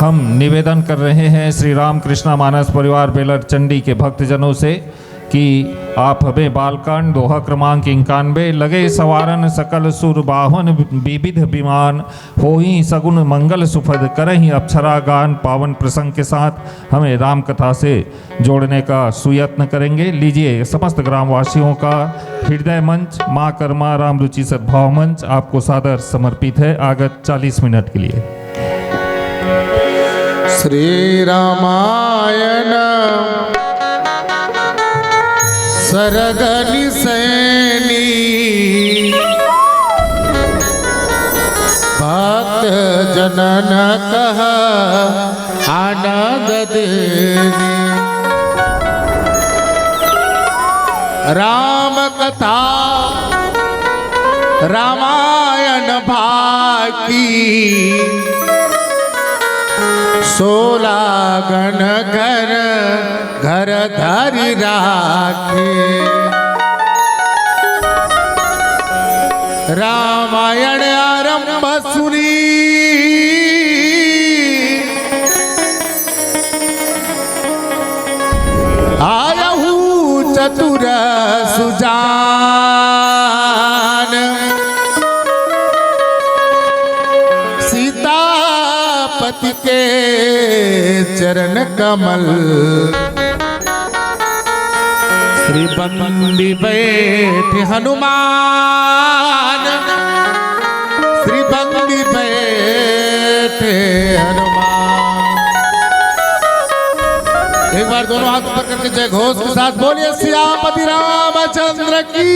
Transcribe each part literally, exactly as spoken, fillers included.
हम निवेदन कर रहे हैं श्री रामकृष्णा मानस परिवार बेलर चंडी के भक्तजनों से कि आप हमें बालकांड दोहा क्रमांक इक्यानवे, लगे सवारन सकल सुर बाहन विविध विमान, होई सगुन मंगल सुफद करही अप्सरा गान, पावन प्रसंग के साथ हमें राम कथा से जोड़ने का सुयत्न करेंगे। लीजिए, समस्त ग्रामवासियों का हृदय मंच, माँ कर्मा राम रुचि सद्भाव मंच आपको सादर समर्पित है। आगत चालीस मिनट के लिए। श्री रामायण सरग निसैनी, भक्त जनन कह आनंद देनी। राम कथा रामायण भाकी, सोला गण घर घर धरि राखे। रामायण आरंभ सुनी, आयहु चतुर सुजान। सीतापति के चरण कमल, श्री बंदी बैठे हनुमान, श्री बंदी बैठे हनुमान। एक बार दोनों हाथ ऊपर करके जय घोष के साथ बोलिए, सियापति रामचंद्र की।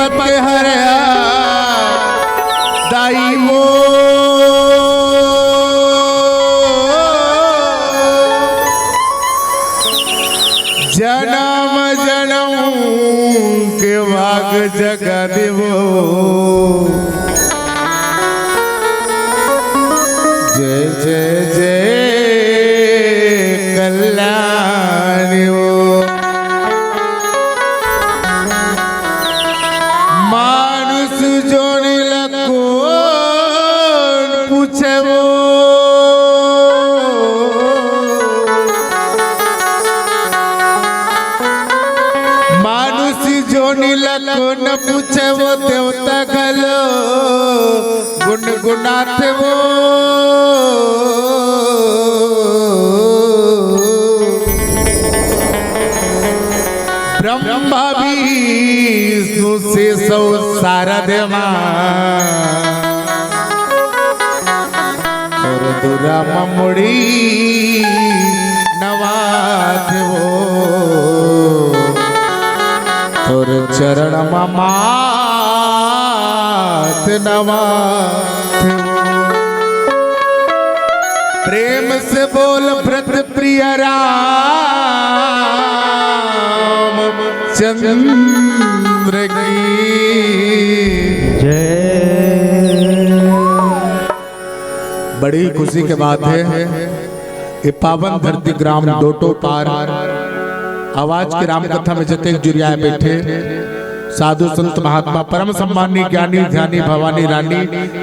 के हरया दाई वो, जनम जनम के भाग जगा देवो। जय जय जय कल्याणी वो। मानुष जोनी ला कोन पूछे वो। मानुष जोनी ला कोन पूछे वो, देवता घलो गुनगुनाथे वो। ब्रह्मा विष्णु से सौ शारद मा, और दुरा ममुड़ी नवाथे वो। तोर चरण म माथ नवाथे वो। प्रेम से बोल व्रत प्रिय राम चंद्र की जय। बड़ी खुशी के बात है, ये पावन धरती ग्राम डोटो पार आवाज के राम कथा में जतेक जुरियाए बैठे साधु संत महात्मा, परम सम्मानी ज्ञानी ध्यानी भवानी रानी,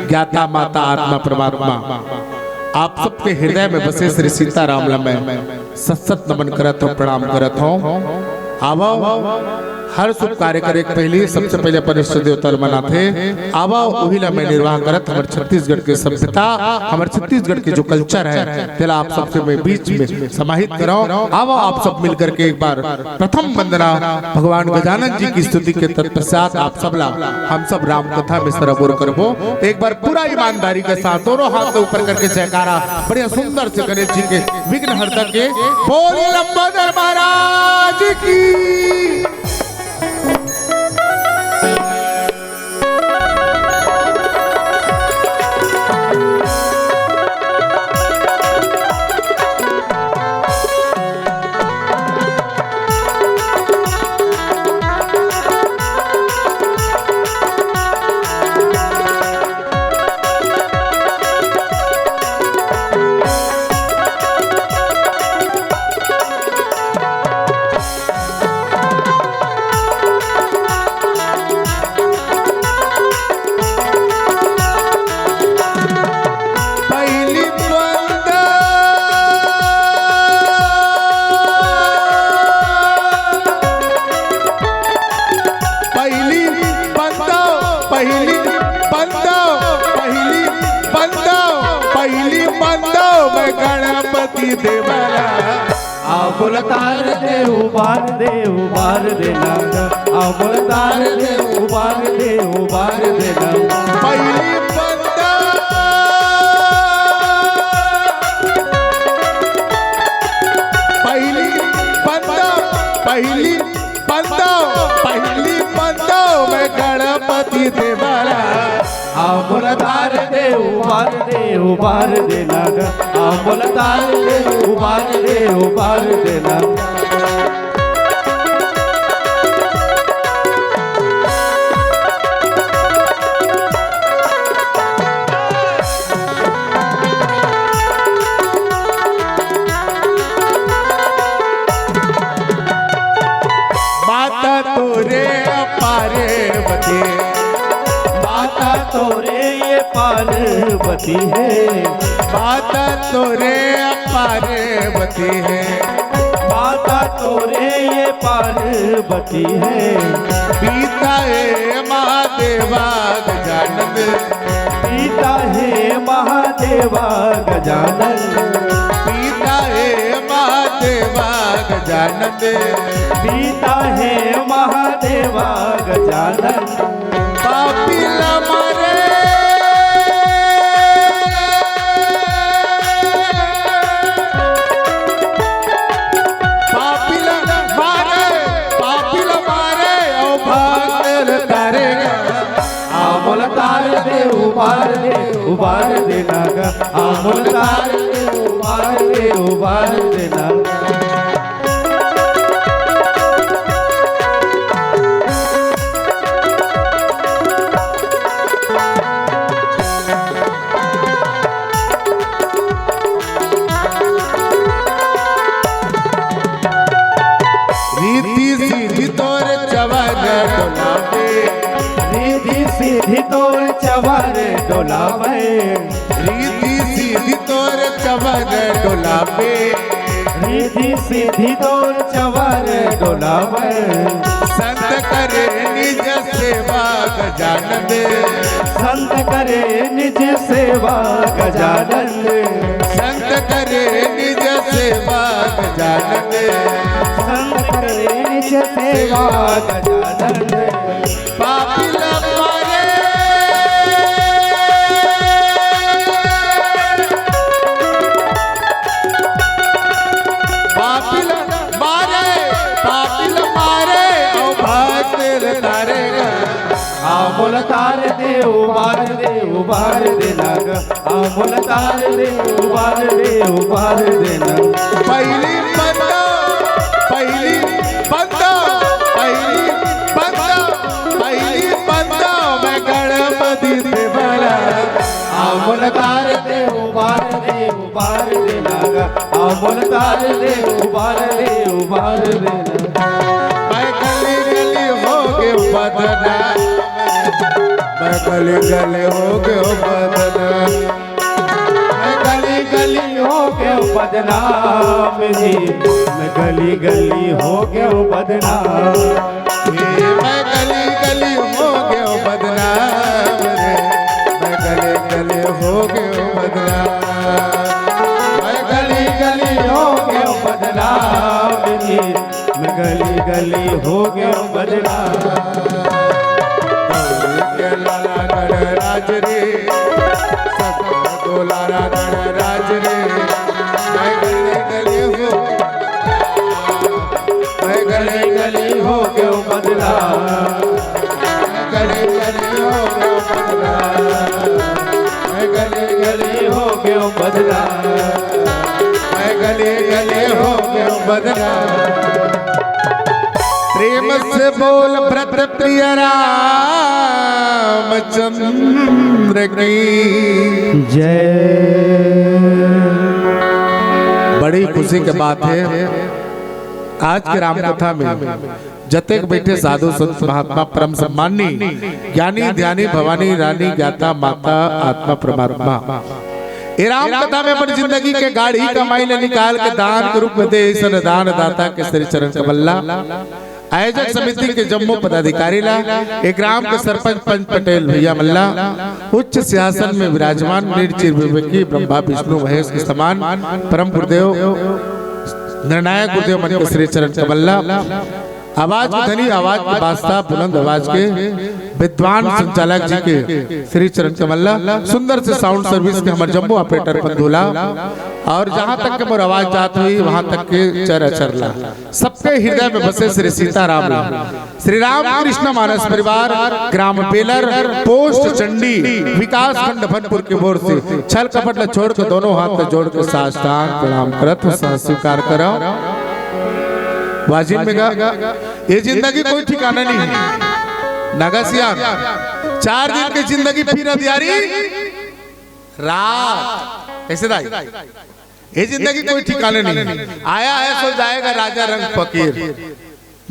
ज्ञाता माता आत्मा परमात्मा, आप सबके हृदय में बसे श्री सीताराम ल मैं सत सत नमन करत हौं, प्रणाम करत हौं। आवव, हर शुभ कार्य करे के पहली सबसे पहले अपन इष्ट देवता ल मनाथे। आवव, उही ला मैं निर्वाह करत, हमर छत्तीसगढ़ के सभ्यता, हमर छत्तीसगढ़ के जो culture है, तेला आप सबके मैं बीच में समाहित करौं। आवव, आप सब मिल करके एक बार प्रथम वंदना भगवान गजानन जी की स्तुति के तत्पश्चात आप सब ला हम सब राम कथा में सराबोर करबो। एक बार पूरा ईमानदारी के साथ दोनों हाथ ऊपर करके जयकारा, बढ़िया सुंदर से गणेश जी के विघ्न हरता के बोलिए लंबोदर महाराज की। पहली बंदा, पहली बंदा, पहली बंदा, पहली बंदा, पहली बंदा, मैं गणपति देवरा। आंबुल तार दे उबार दे, उबार दे ना ग। आंबुल तार दे उबार दे, उबार दे ना। पहली बंदा, पहली बंदा, पहली बंदा, पहली बंदा, मैं गणपति देवरा। आंबुल तार दे उबार दे, उबार दे ना ग। आंबुल तार दे उबार दे, उबार दे ना। माता तोरे पार्वती, माता तोरे ये पार्वती है। माता तोरे पार्वती है। माता तोरे ये पार्वती है। पिता है महादेवा गजानन। पिता हे महादेवा गजानन। पिता हे महादेवा गजानन। पिता हे महादेवा गजानन। पापी ला मारे। पापी ला मारे, पापी ला मारे, ओ भक्त तारे उबार देना गा, आ मोला तार दे, उबार दे, उबार देना। रिद्धि सिद्धि तोर चवर डोलावे। रिद्धि सिद्धि तोर चवर डोलावे। रिद्धि सिद्धि तोर चवर डोलावे। रिद्धि सिद्धि तोर चवर डोलावे। संत करे निज सेवा गजानन। संत करे निज सेवा गजानन। संत करे निज सेवा गजानन। संत करे निज सेवा गजानन। पापी ल मारे। पापी ल मारे, पापी ल मारे, अउ भक्त ल तारे गा। आ मोला तार दे, उबार दे, उबार देना गा। आ मोला तार दे, उबार दे, उबार देना। पहिली बंदा, पहिली बंदा, पहिली बंदा, पहिली बंदा, मैं गणपति देवरा। आ मोला तार दे, उबार दे, उबार देना गा। आ मोला तार दे, उबार दे, उबार देना। मैं गली गली हो गयो बदनाम। मैं गली गली हो गयो बदनाम। मैं गली गली हो गयो बदनाम जी। मैं गली गली हो गयो बदनाम। ए, मैं गली गली हो गयो बदनाम रे। मैं गली गली हो गयो बदनाम। मैं गली गली हो गयो बदनाम जी। मैं गली गली हो गयो बदनाम। गौरी के लाला गणराज रे, सदा दुलारा गणराज रे। मैं गली गली हो, मैं गली गली हो गयो बदनाम। मैं गली गली हो गयो बदनाम। मैं गली गली हो गयो बदनाम। मैं गली गली हो गयो बदनाम। प्रेम से बोल व्रत प्रिय रामचंद्र की। जय। बड़ी खुशी के बात है, आज के राम कथा में जतेक बैठे साधु संत महात्मा परम सम्मानी, ज्ञानी ध्यानी भवानी रानी ज्ञाता माता आत्मा परमात्मा, ए राम कथा में अपन जिंदगी के गाढ़ी कमाई ले निकाल के दान के रूप में दे, अइसन दान दाता के श्री चरण कमल ला आयोजक समिति के जम्मो पदाधिकारी ला, ए ग्राम के सरपंच पंच पटेल भैया मन ला, उच्च सिंहासन में विराजमान निर्चिर विवेकी ब्रह्मा विष्णु महेश के समान परम गुरुदेव निर्णायक गुरुदेव मन के श्री चरण कमल ला, आवाज के धनी, आवाज के बादशाह, बुलंद आवाज के विद्वान संचालक जी के श्री चरण कमल ला, सुंदर से साउंड सर्विस के हमर जम्मो ऑपरेटर बंधु ला, और जहां तक के मोर आवाज जात होही, वहां तक के चर अचर ला, सबके हृदय में बसे श्री सीताराम ला, श्री रामकृष्ण मानस परिवार, ग्राम बेलर, पोस्ट चंडी, विकास खंड भनपुर के ओर से छल कपट ला छोड़ के दोनों हाथ ला जोड़ के साष्टांग प्रणाम करत हो, सह स्वीकार करो। वाजिन में गा, ये जिंदगी कोई ठिकाना नहीं है। नगा सियान, चार दिन की जिंदगी फिर अंधियारी रात। कैसे दाई? ये जिंदगी कोई ठिकाने नहीं है। आया है सो जाएगा, राजा रंग फकीर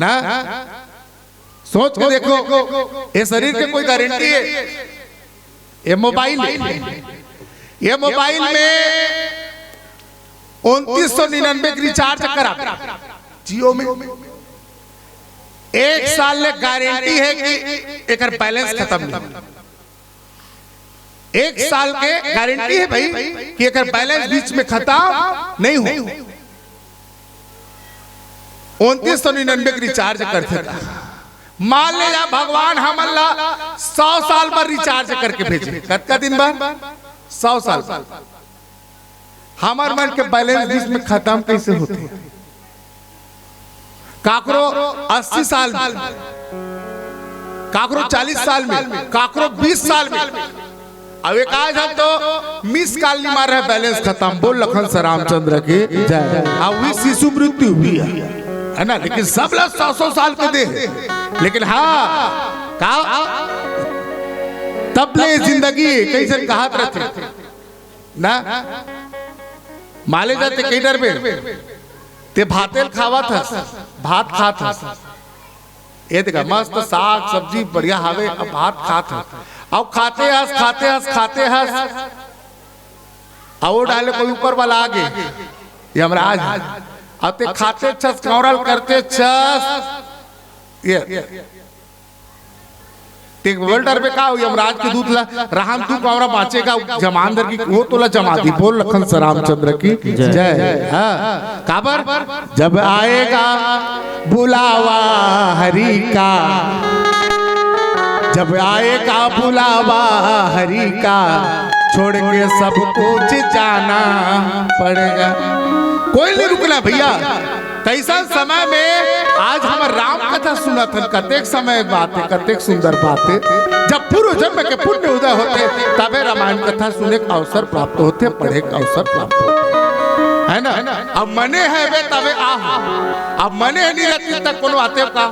ना। सोच के देखो, ये शरीर के कोई गारंटी है? ये मोबाइल है, ये मोबाइल में उनतीस सौ निन्यानवे के रिचार्ज करा जियो में, एक साल ले गारंटी है कि एकर बैलेंस खत्म नहीं। एक साल के गारंटी है भाई कि एकर बैलेंस बीच में खत्म नहीं हो। उनतीस सौ निन्यानवे के रिचार्ज करथे त मान ले जा, भगवान हमन ला सौ साल बर रिचार्ज करके भेजे। कतका दिन बर? सौ साल बर। हमर मन के बैलेंस बीच में खत्म कैसे होथे? काकरो अस्सी साल में, काकरो चालीस साल में, काकरो बीस साल में, अब एक आज हम तो मिस कॉल नहीं मार रहे, बैलेंस खत्म। बोल लखन से रामचंद्र की जय। हाँ, हुई शिशु मृत्यु हुई है, है ना? लेकिन सब ला सौ सौ साल के दे, लेकिन हाँ, का तब ले जिंदगी कई जन कहत रहते ना, माले जाते कई डर में, ते भातेल खावत हस, भात खात हस, ये देखा, मस्त साग सब्जी बढ़िया हावे, अब भात खात हस, अब खाते हस, खाते हस, खाते हस, अब वो डाले कोई ऊपर वाला आगे, यमराज, अब ते खाते छस, कौरल करते छस, ये ते बोल डर में का हो, यमराज के दूत ला, राम तू कौरा बाँचेगा, जमांदर की वो तोला जमा दी। बोल लखन से रामचंद्र की जय। जय। हाँ, काबर? जब आएगा बुलावा हरि का, जब आएगा बुलावा हरि का, छोड़ के सब कुछ जाना पड़ेगा। कोई नहीं रुकना भैया। तैसन समय में आज हमर राम कथा सुनत हन, कतेक समय बात है, कतेक सुंदर बात है। जब पूर्व जन्म के पुण्य उदय होते, तबे रामायण कथा सुने के अवसर प्राप्त होते, पढ़े के अवसर प्राप्त होते, है ना? अब मने है बे तबे आ, अब मने नहीं रहती तक कोनो आते का?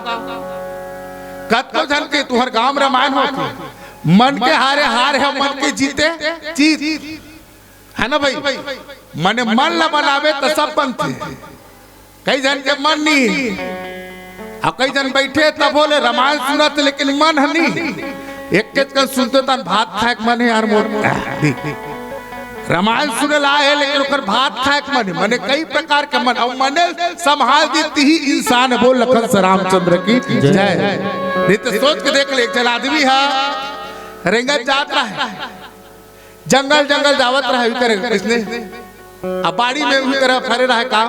कतको झन के तुहर गांव रामायण होते, मन के हारे हार है, मन के जीते जीत, है ना भाई? मने मन ला बनावे त सब बनते। कई जन के मन नहीं, अब कई जन बैठे तब बोले रामायण सुनत, लेकिन मन ह नहीं। एक के कन सुनते तन भात खाए के मन है यार मोर। आह, देख। रामायण सुने ला आए, लेकिन ओकर भात खाए के मन है। मने कई प्रकार के मन, अब मने संभाल देती ही इंसान। बोल लखन से रामचंद्र की जय। जय। नहीं तो सोच के देख ले, एक जन आदमी है, रेंगत जात रहा है, जंगल जंगल जावत रहे, उही करे इसने। अब बाड़ी में उही करे फरे रहे का,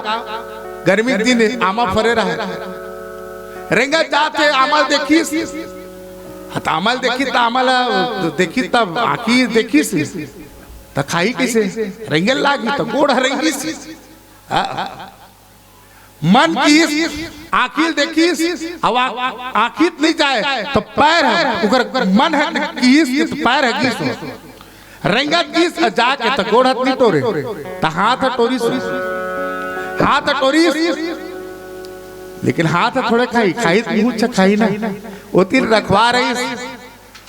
गर्मी के दिन आमा फरे रहे। रेंगत जात हे, आमा ल देखिस। हाँ, त आमा ल देखिस, त आमा ल देखिस, तब आँखी देखिस, त खाही कइसे? रेंगे ल लागी, त गोड़ ह रेंगिस। हाँ। मन किहिस, आँखी ल देखिस, अब आ-, आँखी त नहीं जाए, त पैर ह, ओकर मन ह किहिस, त पैर ह गिस। रेंगत गिस, अ जाके त गोड़ हाथ नहीं टोरे, त हाथ ह टोरिस, हाथ ह टोरिस, लेकिन हाथ ह थोड़े खाही, खाही त मुँह खाही ना, ओती ल रखवा रहिस,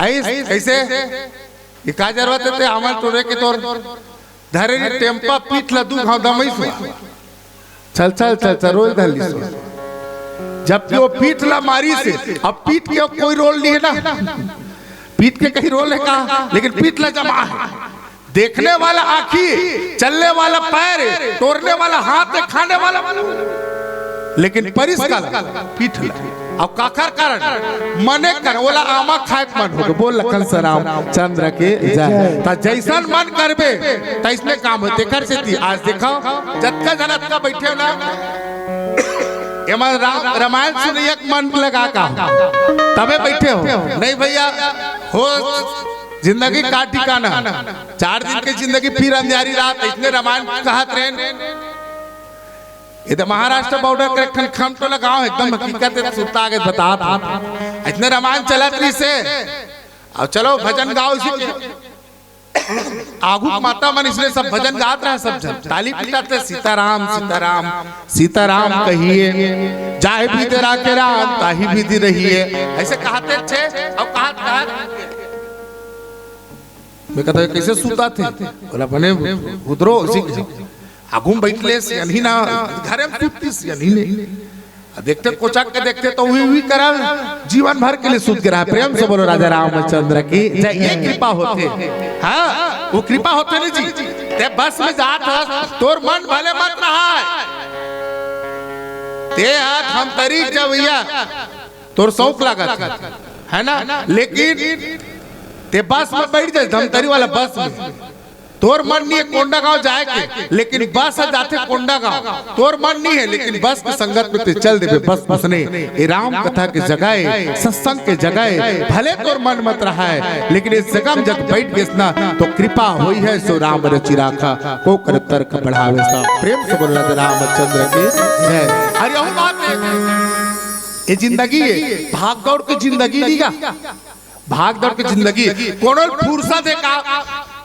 अइस, अइसे, ये का जरूरत हे ते आमा ल टोरे के तोर? धरे रे टेम्पा पीठ ला दू घाव दमइस हुआ। चल, चल, चल, चल, रोल धर लिस हुआ। जबकि वो पीठ ला मारिस हे, अब पीठ के कोई रोल नहीं है ना। पीठ के कहीं रोल है का? लेकिन पीठ ला जमा है। देखने वाला आँखी, चलने वाला पैर, टोरने वाला हाथ, खाने वाला मुँह। लेकिन परिस का ला, पीठ ला। अब काखर कारण? मने कर, ओला आमा खाए के मन होगे। बोल लखन से रामचंद्र के जय। त जइसन मन करबे, तइसने काम होथे। तेकर सेती आज देखव, जतका झन अतका बइठे हो ना, एमा राम, रामायण सुनइया के मन लगा का हो, तभे बइठे हो। नहीं भइया, हो जिंदगी का ठिकाना, चार दिन के जिंदगी फिर अंधियारी रात, अइसने रामायण कहत रहेन। ये तो महाराष्ट्र बॉर्डर के एक ठन खमटोला गांव हे, एकदम हकीकत हे, सुरता आगे बतात हे। अइसने रामायण चलत रहिस हे। अब चलो भजन गाओ इसी के। आगू के माता मन इसने सब भजन गात रहा, सब झन ताली पीटत हे, "सीताराम, सीताराम, सीताराम कहिए, जाहि विधि राखे राम, ताहि विधि रहिए।" अइसे कहत हे, अब कहत, कहत मैं कहता हूँ, "कइसे सुतत हे?" बोला, "बने उधरो उसी के आगू में बइठ ले, सियनही ना, घरे में सुतती सियनही ने।" आ देखते कोचक के देखते तो उही, उही करल, जीवन भर के लिए सुत के रहा। प्रेम से बोलो राजा रामचंद्र की जय। ये कृपा होथे, हाँ, वो कृपा होथे नहीं जी। ते बस में जात हस, तोर मन भले मत रहा, ते हा धमतरी जवइया, तोर शौक लागत हे, है ना? लेकिन ते बस में बइठ जाए, धमतरी वाला बस में, तोर मन नहीं है कोंडागांव जाए के, लेकिन बस ह जाथे कोंडागांव, तोर मन नहीं है, लेकिन बस के संगत में ते चल देबे, बस उसने। ये राम कथा के जगह हे, सत्संग के जगह हे, भले तोर मन मत रहा हे, लेकिन इस जगह में जब बइठ गेस ना, तो कृपा होई है, सो राम रचि राखा, को कर तर्क बढ़ावे सा। प्रेम से बोलना तो रामचंद्र के जय। अरे यहू बात हे, ये जिंदगी हे, भाग दौड़ के जिंदगी नहीं का, भाग दौड़ के जिंदगी, कोनो फुर्सत हे का?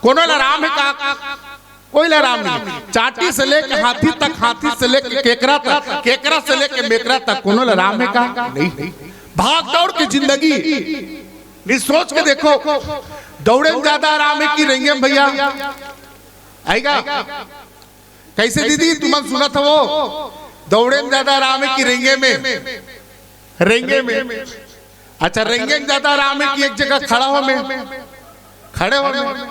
कोनो ला राम हे का? कोई ला राम नहीं। चांटी से लेके हाथी तक, हाथी से लेके केकरा तक, केकरा से लेके मेकरा तक, कोनो ला राम हे का? नहीं। भाग दौड़ के जिंदगी। नहीं, सोच के देखो, दौड़े में ज्यादा आराम हे कि रेंगे में भैया? आएगा? कैसे दीदी, तुमन सुनत हवो, दौड़े में ज्यादा आराम हे कि रेंगे में? रेंगे में। अच्छा, रेंगे में ज्यादा आराम हे कि एक जगह खड़ा हो में? खड़े हो में।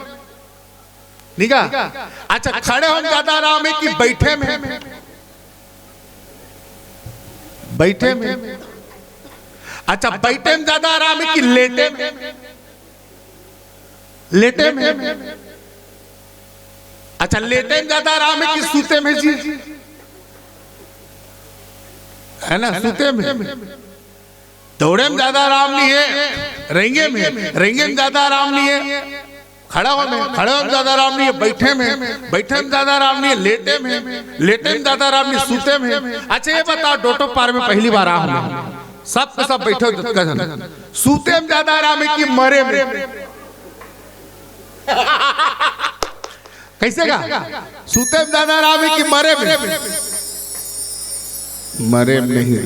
ठीक है? अच्छा, खड़े हो में ज्यादा आराम हे कि बैठे में? बैठे में। अच्छा, बैठे में ज्यादा आराम हे कि लेटे में? लेटे में। अच्छा, लेटे में ज्यादा आराम हे कि सूते में जी? है ना, सूते में। दौड़े में ज्यादा आराम नहीं हे रेंगे में, रेंगे में ज्यादा आराम नहीं हे खड़ा हो में, खड़ा हो में ज्यादा आराम नहीं हे बैठे में, बैठे में ज्यादा आराम नहीं हे लेटे में, लेटे में ज्यादा आराम नहीं हे सूते में। अच्छा, ये बताओ, डोटो पार में पहली बार आ हूं, सब के सब बैठे हो, जतका झन, सूते में ज्यादा आराम हे कि मरे में? कैसे का? सूते में ज्यादा आराम हे कि मरे में? मरे में नहीं।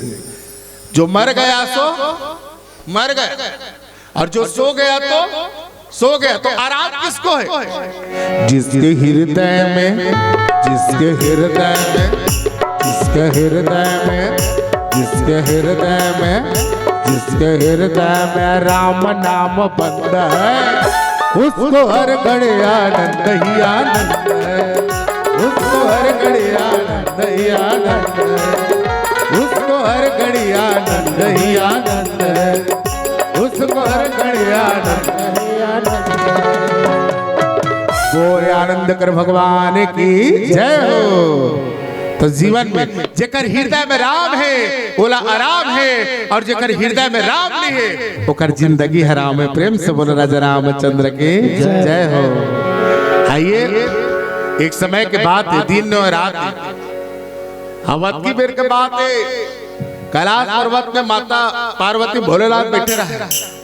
जो मर गया सो मर गया, और जो सो गया तो सो गया। तो आराम किसको है? जिसके हृदय में, जिसके हृदय में, जिसके हृदय में, जिसके हृदय में, जिसके हृदय में राम नाम बंद है, उसको हर घड़ी आनंद ही आनंद है, उसको हर घड़ी आनंद ही आनंद है, उसको हर घड़ी आनंद ही आनंद है, उसको हर घड़ी आनंद ही आनंद है। बोल आनंद कर भगवान की जय हो। तो जीवन में जेकर हृदय में राम हे, ओला आराम हे, और जेकर हृदय में राम नहीं हे, ओकर जिंदगी हराम हे। प्रेम से बोलो राजा रामचंद्र की जय हो। आइए, एक समय के बात हे, दिन न रात हे, अवध की बेर के बात हे, कैलाश पर्वत में माता पार्वती भोलेनाथ बैठे रहे।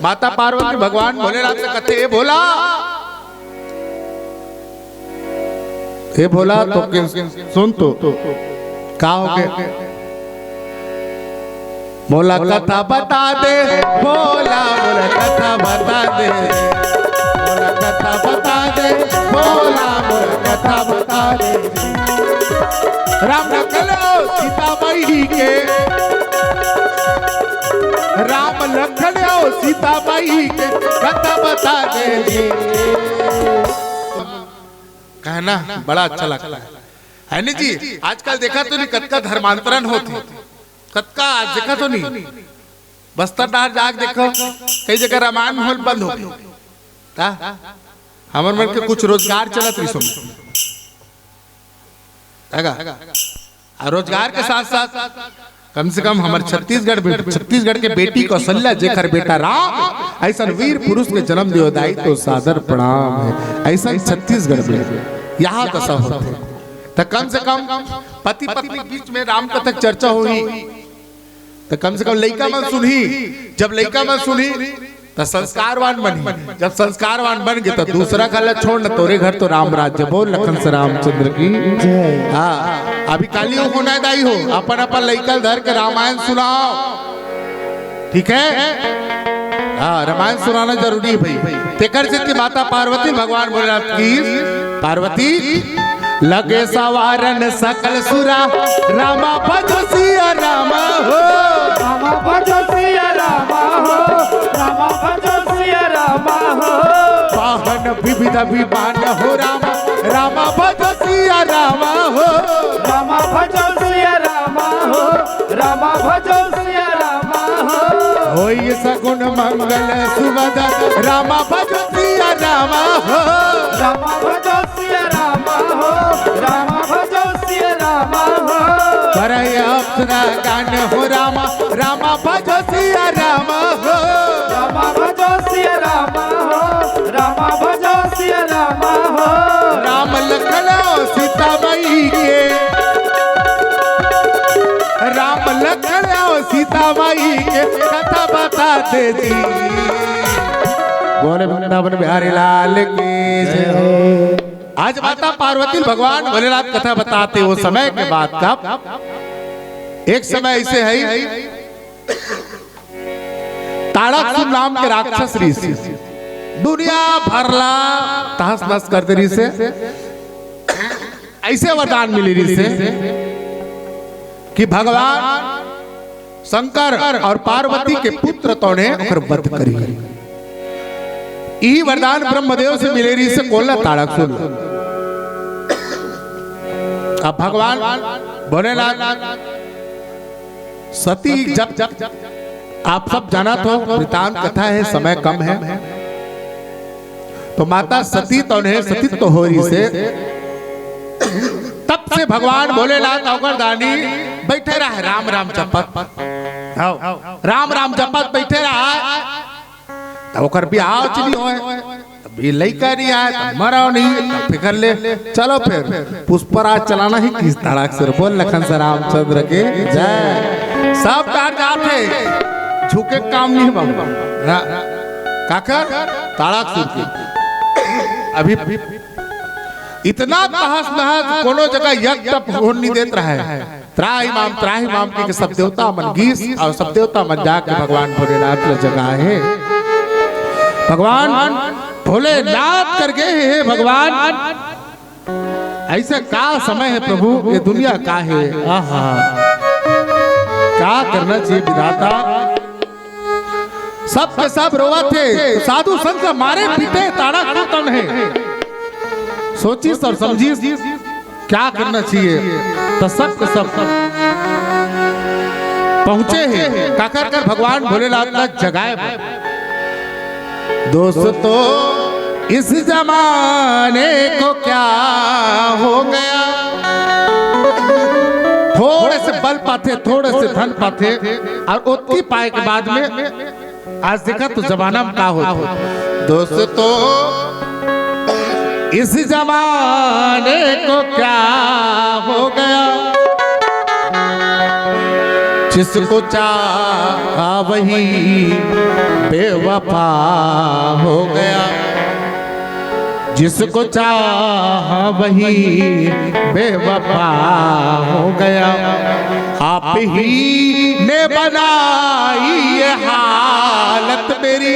माता पार्वती भगवान भोलेनाथ से कहते, "ए भोला, ए भोला, तो के सुन तो का हो के?" मोला कथा बता दे, भोला, मोला कथा बता दे, मोला कथा बता दे, भोला, मोला कथा बता दे। राम लखन अउ सीता माई के, राम लखन अउ सीता माई के कथा बता दे जी। कहना बड़ा अच्छा लगता है, है नी जी? आजकल देखा तो नहीं, कतका धर्मांतरण होत हे, कतका आज देखा तो नहीं, बस्तर डहर जाके देखो, कई जगह रामायण होल बंद हो गे। का? हमर मन के कुछ रोजगार चलत रहिस होही। आ रोजगार के साथ साथ कम से कम हमर छत्तीसगढ़ बे-, छत्तीसगढ़ के बेटी कौशल्या, जेकर बेटा राम, अइसन वीर पुरुष के जन्म दियो दाई, तो सादर प्रणाम हे। अइसन छत्तीसगढ़ में यहाँ दशा होथे, त कम से कम पति पत्नी के बीच में राम कथा के चर्चा होही, त कम से कम लइका मन सुनही। जब लइका मन सुनही, त संस्कारवान बनही। जब संस्कारवान बन गे, त दूसरा घर ला छोड़ न, तोरे घर तो राम राज्य। बोल लखन से रामचंद्र की जय। हाँ, अभी काली होना दाई हो, अपन अपन लइका धर के रामायण सुनाओ, ठीक है? हाँ, रामायण सुनाना जरूरी हे भाई। तेकर सेती माता पार्वती भगवान भोलेनाथ की, पार्वती लगे सवारन सकल सुरा, रामा भजो सिया रामा हो। रामा भजो सिया रामा हो, रामा भजो सिया रामा हो। वाहन विविध विमान हो रामा, रामा भजो सिया रामा हो। रामा भजो सिया रामा हो, रामा भजो सिया रामा हो। होई सगुन मंगल सुभदा, रामा भजो सिया रामा हो। रामा भजो सिया रामा हो, रामा भजो सिया रामा हो। करय अप्सरा गान हो रामा, रामा भजो सिया रामा हो। रामा भजो सिया रामा हो, रामा भजो सिया रामा हो। राम लखन अउ सीता माई के, राम लखन अउ सीता माई के कथा बता दे जी। बोले वृंदावन बिहारी लाल की जय। आज माता पार्वती भगवान भोलेनाथ कथा बताते वो समय के बात का। एक समय ऐसे है, ताड़ासुर नाम के राक्षस रहिसे, दुनिया भर ला तहस नहस कर दे रहिसे। ऐसे वरदान मिले रहिसे कि भगवान शंकर और पार्वती के पुत्र तोने ओकर वध करी। ई वरदान ब्रह्मदेव से मिले रहिसे, कोला ताड़ासुर। अब भगवान भोलेनाथ सती जब, जब आप सब जानत हो, वृतांत कथा है, समय कम है, तो माता सती तोने सती तो हो रहिसे। तब से भगवान भोलेनाथ ओकर दानी बैठे रहे, राम राम जपत। हाँ, राम राम जपत बैठे रहा। तब ओकर बिहाव च नहीं होय, तब ये लइका नहीं आय, तब मरा नहीं, तब फिकर ले, चलो फिर पुष्पराज चलाना ही किस ताड़ासुर। बोल लखन से रामचंद्र के जय। सब डर जाते, झुके काम नहीं बाबू। रा-, काकर ताड़ासुर के अभी इतना तहस नहस, कोनो जगह यज्ञ तप होन नहीं देत रहे। त्राहि माम, त्राहि माम के सब देवता मन गिस और सब देवता मन जाके भगवान भोलेनाथ ल जगाए हे। भगवान भोलेनाथ कर गे हे, हे भगवान, ऐसे का समय है प्रभु, ये दुनिया का है? आहा, का करना चाहिए विधाता? सब के सब रोवत हे, साधु संत मारे पीटे ताड़ासुर तोने। सोचिस और समझिस, क्या करना चाहिए? तो सब के सब पहुंचे हे, काकर कर भगवान भोलेनाथ ला जगाए। दोस्तों, इस जमाने को क्या हो गया, थोड़े से बल पाथे, थोड़े से धन पाथे, और ओतकी पाए के बाद में आज देखा तो जमाना में का होत हे। दोस्तों, इस जमाने को क्या हो गया, जिसको चाहा वही बेवफा हो गया, जिसको चाहा वही बेवफा हो गया। आप ही ने बनाई ये हालत मेरी।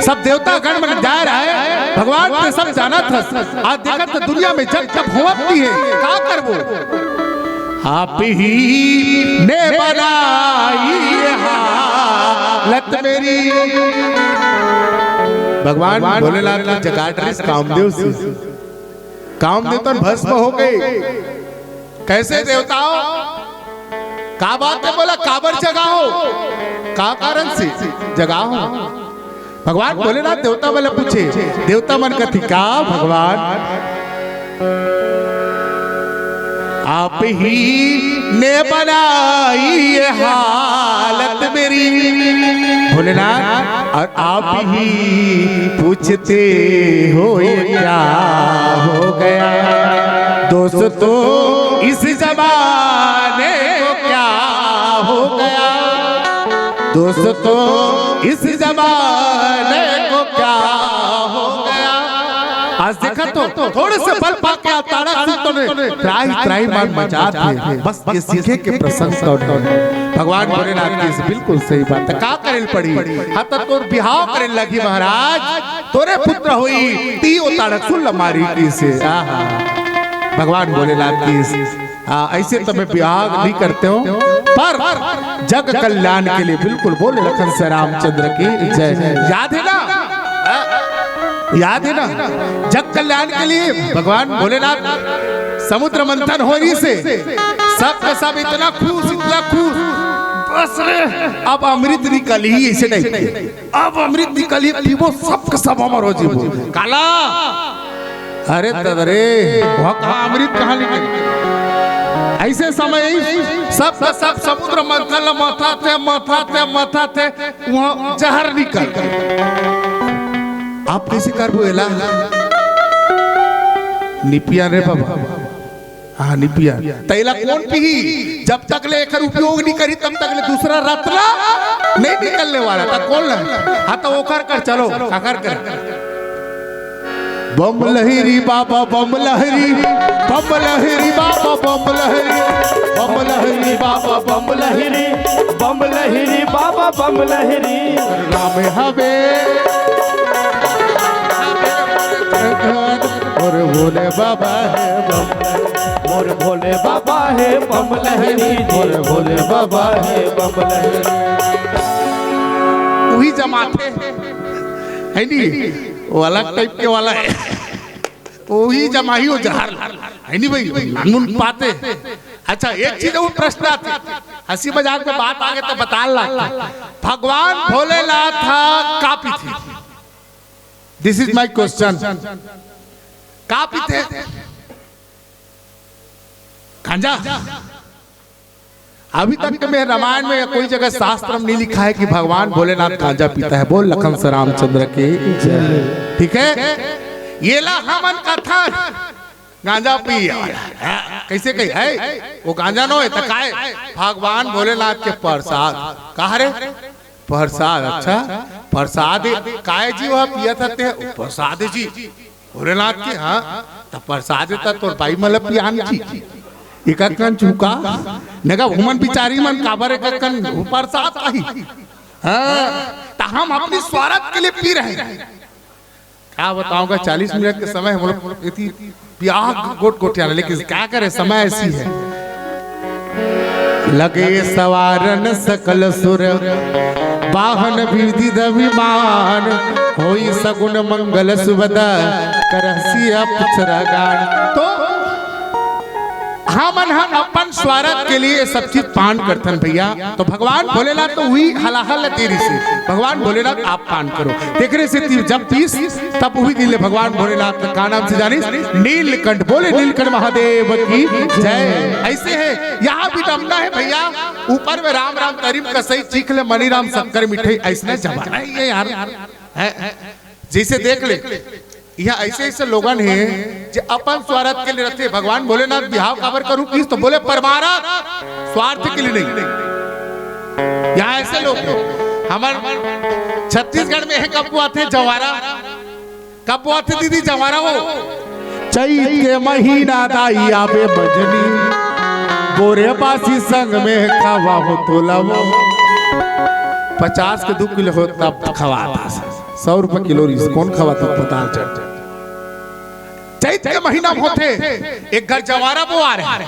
सब देवता गण मन जा रहा है, भगवान के सब जानत हस। आज देखत तो दुनिया में जब जब होवत नहीं है, का करबो? आप ही ने बनाई ये हालत मेरी। भगवान भोलेनाथ के जगात रहिस कामदेव से। कामदेव तन भस्म हो गए। कैसे देवताओं? का बात है बोला, काबर जगाओ? का कारण से जगाओ? भगवान भोलेनाथ देवता वाला पूछे, देवता मन कथी का भगवान? आप ही ने बनाई ये हालत मेरी भोलेनाथ, और आप ही पूछते हो ये क्या हो गया। दोस्तों, इस जमाने को क्या हो गया, दोस्तों, इस जमाने को क्या हो गया। आज देखा तो थोड़े से बल पाके आप ताड़ासुर तोने त्राहि त्राहि मार मचात हे। बस ये सीखे के प्रसंग तोने। भगवान भोलेनाथ की इस बिल्कुल सही बात है। का करे ल पड़ी? हाँ तो तोर बिहाव करे लगही महाराज, तोरे पुत्र होई, ती ओ ताड़ासुर ल मारी कहिसे। आहा, भगवान भोलेनाथ की इस आ, ऐसे तो मैं बिहाव नहीं करते हो, पर जग कल्याण के लिए बिल्कुल। बोले लखन से रामचंद्र की जय। याद है ना? याद है ना? जग कल्याण के लिए भगवान भोलेनाथ समुद्र मंथन हो रहिसे, सब का सब इतना खुश, इतना खुश, बस रे, अब अमृत निकलही, ऐसे टाइप के। अब अमृत निकलही, पीबो, सब का सब अमर हो जीबो। काला, अरे तदरे, वहाँ कहाँ अमृत, कहाँ निकल? ऐसे समय ही सब का सब समुद्र मंथन ल मथाथे, मथाथे, मथाथे, वहाँ जहर निकल। आप कैसे करबो एला? निपिया रे बाबा, हाँ, नहीं पिया। त एला कौन पीही? जब तक ले एकर उपयोग नहीं करी, तब तक ले दूसरा रत्न नहीं निकलने वाला। त कौन ल-, हाँ, त ओकर कर, चलो, काकर कर। बम लहरी बाबा, बम लहरी, बम लहरी बाबा, बम लहरी, बम लहरी बाबा, बम लहरी, बम लहरी बाबा, बम लहरी। राम हवे और भोले बाबा है बम, मोर भोले बाबा है बम लहरी, मोर भोले बाबा है बम लहरी। उही जमाथे, है नी? वो अलग टाइप के वाला है। उही जमाही वो जहर, है नी भाई? नानमुन पाते। अच्छा, एक चीज वो प्रश्न आते, हंसी मजाक में बात आगे तो बता ला। भगवान भोलेनाथ ह का पीथे? This is my question। का पीथे? गांजा। अभी तक के में रामायण में या कोई जगह शास्त्र में नहीं लिखा है कि भगवान भोलेनाथ गांजा पीता है। बोल लखन से रामचंद्र की जय। ठीक है, ये ला हमन कथा गांजा पी। कैसे कही है? वो गांजा नो है तो काय? भगवान भोलेनाथ के प्रसाद। कहा रे? प्रसाद। अच्छा, प्रसाद काय जी वह पिया था ते? प्रसाद जी। भोलेनाथ के, हाँ, त प्रसाद त तोर बाई मन ल पियान जी। एक कन चुका, नगा उमन बिचारी मन काबर एक कन प्रसाद पाही। हाँ, त हम अपनी स्वार्थ के लिए पी रहे हैं। क्या बताऊंगा, चालीस मिनट के समय हम लोग इतनी प्याग गोट गोटियाना, लेकिन क्या करे, समय ऐसी है। लगे सवारन सकल सुर, वाहन विविध विमान, होई सगुन मंगल सुभद, करहसी अक्षर गान। तो हमन ह अपन स्वार्थ के लिए सब चीज पान करथन भैया। तो भगवान भोलेनाथ तो उही हलाहल तेरी से, भगवान भोलेनाथ आप पान करो। तेकरे से ती-, जब पीस तब उही दिन ले भगवान भोलेनाथ का नाम से जानिस, नीलकंठ। बोले नीलकंठ महादेव की जय। ऐसे है, यहाँ विडम्बना है भैया। ऊपर में राम राम तरी म कसई, चीख ले मनीराम शक्कर मिठाई, ऐसने जमाना है ये यार। है, है। जैसे देख ले, यहाँ ऐसे ऐसे लोगन हे जे अपन स्वार्थ के लिए रथे। भगवान भोलेनाथ बिहाव काबर करू किस तो बोले परमारथ, स्वार्थ के लिए नहीं। यहाँ ऐसे लोग हे। हमर छत्तीसगढ़ में हे, कब आथे जवारा, कब आथे दीदी जवारा वो? चैत के महीना दाई आबे बजनी, बोरे बासी संग में खावा हो तोला वो। पचास के दू किलो हो तब खवाता, सौ रुपए किलो रिस, कौन खवाता? पताल चढ़। चैत के महीना में होथे, एक घर जवारा बोआर हे,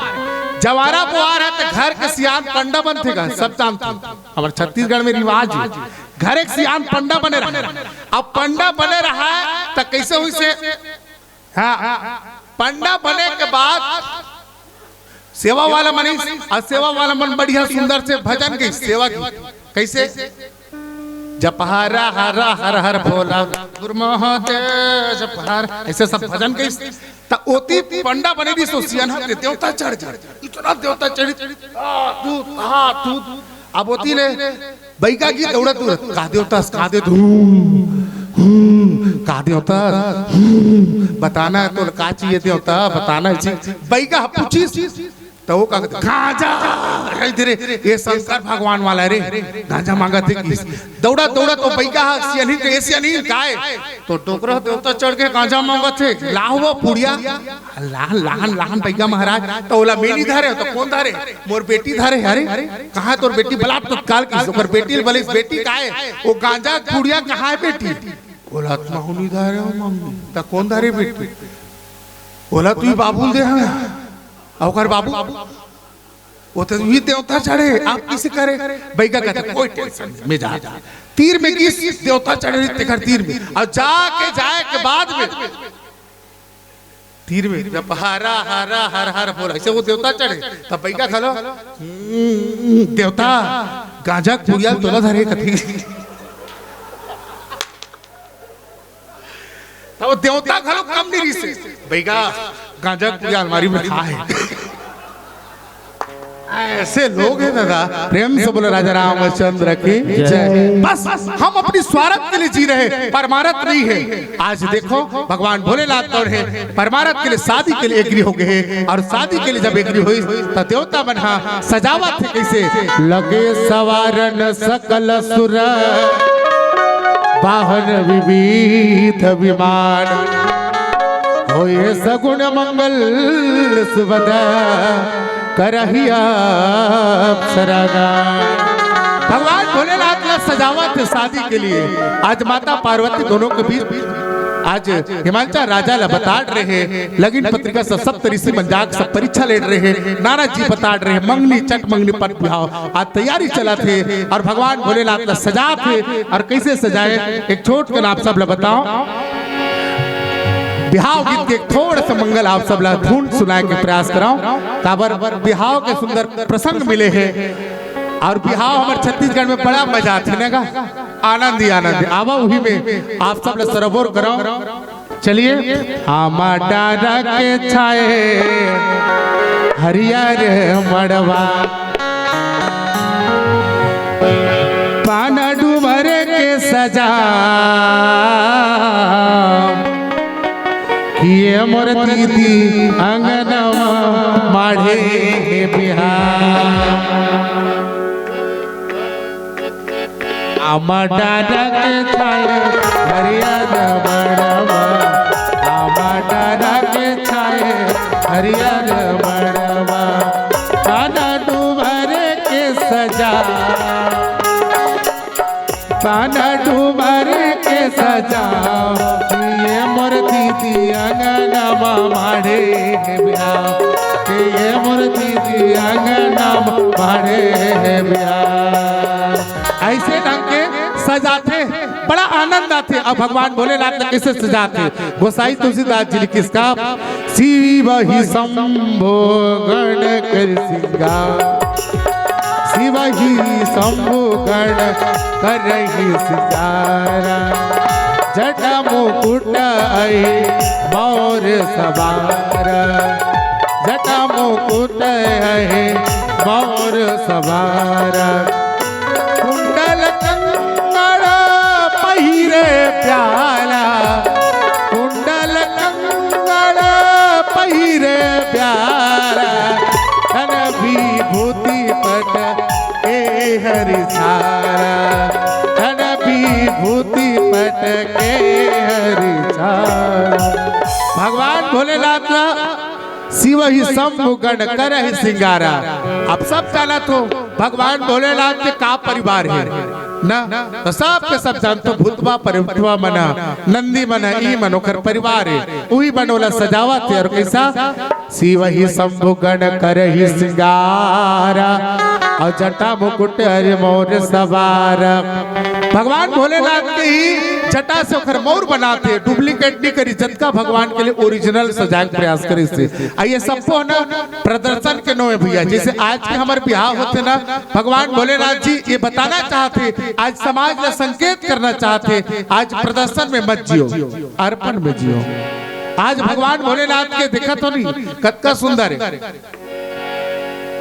जवारा बोआर हे त घर के सियान पंडा बनथे गा, सब जानथे। हमर छत्तीसगढ़ में रिवाज हे, घर एक सियान पंडा बने रहा। अब पंडा बने रहा है त कैसे हुई से? हाँ, पंडा बने के बाद सेवा वाला मन, अउ सेवा वाला मन बढ़िया सुंदर से भजन गई, सेवा गई। कैसे? जपहारा हरा हर हर भोला गुरु महादेव जपहार, ऐसे सब भजन गई। त ओती पंडा बने रहिस, सियान ह देवता चढ़ चढ़, इतना देवता चढ़ी, आ, तू, आ, तू। अब ओती ले बइगा गीत दौड़त दौड़त, का देवता, का दे, हूँ, हूँ, का देवता, हूँ, बताना है तो का चाहिए देवता, बताना है जी। बइगा ह पूछिस, त वो का कहते, गांजा, कहि दे रे, ये शंकर भगवान वाला है रे, गांजा मांगत हे किस। दौड़त दौड़त वो बइगा ह सियानी के, ए सियानी काय, तो डोकरा देवता चढ़ के गांजा मांगत हे, लाहवा पुड़िया, लहान, लहान, लहान बइगा महाराज, त ओला मैं नइ धरे, त कोन धरे? मोर बेटी धरे। अरे, कहाँ तोर बेटी? बला तत्काल किस। ओकर बेटी ल बलिस, बेटी काय? वो गांजा पुड़िया कहाँ हे बेटी? ओला त महूँ नइ धरे हो मम्मी। त कोन धरे बेटी? ओला तुही बाबू ल दे हवे। अउ ओकर बाबू? वो तो भी देवता चढ़े, आप किसे करे? बइगा कहते, कोई टेंशन नहीं, मैं जा। तीर में किस देवता चढ़े, तेकर तीर में। अउ जाके, जाए के बाद में तीर में जब हरा हरा हर हर बोला, ऐसे वो देवता चढ़े, तब बइगा घलो, "हम्म, देवता, गांजा के पुड़िया तोला धरे कथी।" तब वो देवता घलो कम नहीं रहिसे, "बइगा, गांजा के पुड़िया अलमारी में रखा है।" ऐसे लोग हैं दादा। प्रेम से बोलो राजा रामचंद्र की जय। बस हम अपनी स्वार्थ के लिए जी रहे, परमारथ नहीं है। आज देखो भगवान भोलेनाथ कौन है, परमारथ के लिए, शादी के लिए एग्री हो गए हैं। और शादी के लिए जब एग्री हुई तो देवता मन हा सजावत हे कइसे? लगे सवारन सकल सुर वाहन विविध विमान, होए सगुन मंगल सुभदा करहिया अप्सरागण। भगवान भोलेनाथ ला सजावत हे शादी के लिए। आज माता पार्वती दोनों के बीच, आज हिमांचल राजा ला बताड़ रहे हे, लगिन पत्रिका से सप्त ऋषि मन जाके सब परीक्षा लेट रहे हे, नारद जी बताड़ रहे हे, मंगनी चट मंगनी पट बिहाव, आज तैयारी चलत हे और भगवान भोलेनाथ ला सजात हे। और कइसे सजाए, एक छोट कन आप सब ला बताओ। बिहाव गीत के एक थोड़ा सा मंगल आप सब ला धुन सुनाए के प्रयास कराओ, काबर बिहाव के सुंदर प्रसंग मिले हे। और बिहाव हमर छत्तीसगढ़ में बड़ा मजा आथे ना गा, आनंद ही आनंद। आवा उही में आप सब ला सरोवर कराओ। चलिए। आमा डारा के छाए हरियर मड़वा, पान डूमर के सजा, किए मोर दीदी अंगनवा माढ़े हे बिहाव। आमा डारा के छाए हरियर मड़वा, आमा डारा के छाए हरियर मड़वा, पान डूमर के सजा, पान डूमर के सजा, ये मोर दीदी अंगनवा माढ़े हे बिहाव, ये मोर दीदी अंगनवा माढ़े हे बिहाव। ऐसे ढंग के सजाथे, बड़ा आनंद आथे। अब भगवान भोलेनाथ ला कइसे सजाथे? गोसाई तुलसीदास जी लिखिस का, शिव ही शंभो गण कर सिंगार, शिव ही शंभो गण करहि सिंगार, जटा मुकुट अहि मौर सवार, जटा मुकुट अहि मौर सवार। कुंडल कंगन पहिरे प्याला, कुंडल कंगन पहिरे प्याला, तन विभूति पट के हरि छाला, तन विभूति पट के हरि छाला। भगवान भोलेनाथ ला शिव ही शंभु गण करहि सिंगारा। अब सब जानत हो भगवान भोलेनाथ के का परिवार हे ना, तो सब के सब जानत हो, भूतवा प्रेतवा मन, नंदी मन, ई मन ओकर परिवार हे, उही मन ओला सजावत हे। और कइसा? शिव ही शंभु गण करहि सिंगारा, और जटा मुकुट अरि मौर सवार। भगवान भोलेनाथ के ही जटा से ओकर मौर बनाथे, डुप्लीकेट नहीं करी, जतका भगवान के लिए ओरिजिनल सजाए के प्रयास करे से। आ ये सबको ना प्रदर्शन के नोहे भैया, जइसे आज के हमर बिहाव होथे ना, भगवान भोलेनाथ जी ये बताना चाहथे, आज समाज ला संकेत करना चाहथे, आज प्रदर्शन में मत जियो, अर्पण में जियो। आज भगवान भोलेनाथ के देखत हो नहीं, कतका सुंदर हे।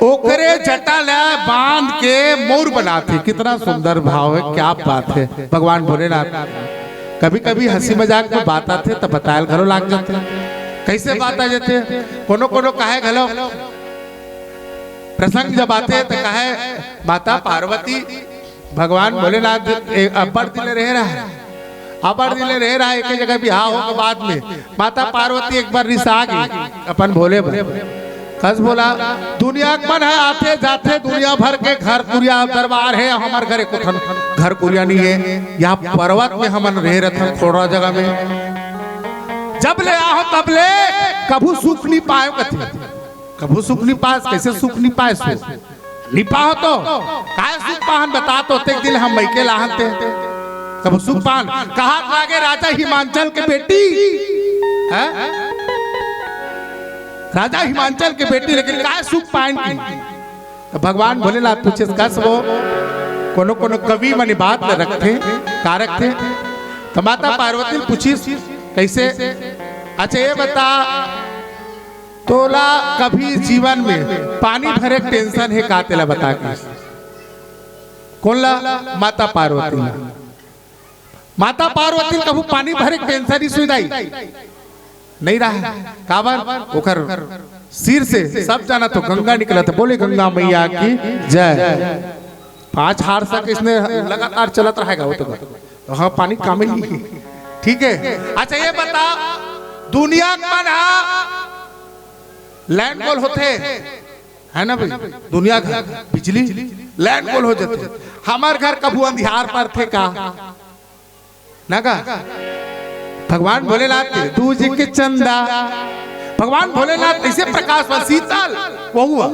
ओकरे जटा ला बांध के मौर बनाथे। कितना सुंदर भाव हे, क्या बात हे भगवान भोलेनाथ। कभी-कभी हंसी मजाक में बात आथे त बतायल घलो लाग जाथे। कइसे बात आ जाथे? कोनो कोनो कहे घलो प्रसंग जब आथे त कहे, माता पार्वती भगवान भोलेनाथ ए-, अब्बड़ दिन ले रहे रहा, अब्बड़ दिन ले रहे रहा, एक जगह बिहाव हो के बाद में माता पार्वती एक बार रिसा गे अपन भोले बर। कस बोला, दुनिया के मन हे आथे जाथे, दुनिया भर के घर कुरिया दरबार हे, हमर घर एको ठन घर कुरिया नहीं हे। यहाँ पर्वत में हमन रहे रथन थोड़ा जगह में, जब ले आहो तब ले कभू सुख नहीं पायो कथे। कभू सुख नहीं पास, कइसे सुख नहीं पास हो? नहीं पाहो तो काय सुख पाहन बता तो, तेक दिन हम मइके लाहन ते। कभू सुख पाहन कहा लागे राजा हिमांचल के बेटी, हैं? राजा हिमांचल के बेटी, लेकिन काय सुख पाहन की? तो भगवान भोलेनाथ पूछे, कस वो कोनो कोनो कवि मन बात ल रखथे, का रखथे? तो माता पार्वती पूछिस, कइसे? अच्छा ये बता, तोला कभी जीवन में पानी भरे के टेंशन हे का, तेला बता के। कोन ला? माता पार्वती ला। माता पार्वती ला कभू पानी भरे के टेंशन ही सुविधाई नहीं रहा। काबर? ओकर सिर से सब जाना तो गंगा निकलत। बोले गंगा मैया की जय। पांच हार तक इसने लगातार चलत रहेगा वो तो। तो हाँ, पानी काम ही नहीं। ठीक है, अच्छा ये बता, दुनिया के मन हा लाइन गोल होथे, है ना भाई? दुनिया घर बिजली लाइन गोल हो जाथे। हमर घर कभू अंधियार परथे का? ना का? भगवान भोलेनाथ के दूज के चंदा, भगवान भोलेनाथ ऐसे प्रकाश व शीतल वो हुआ।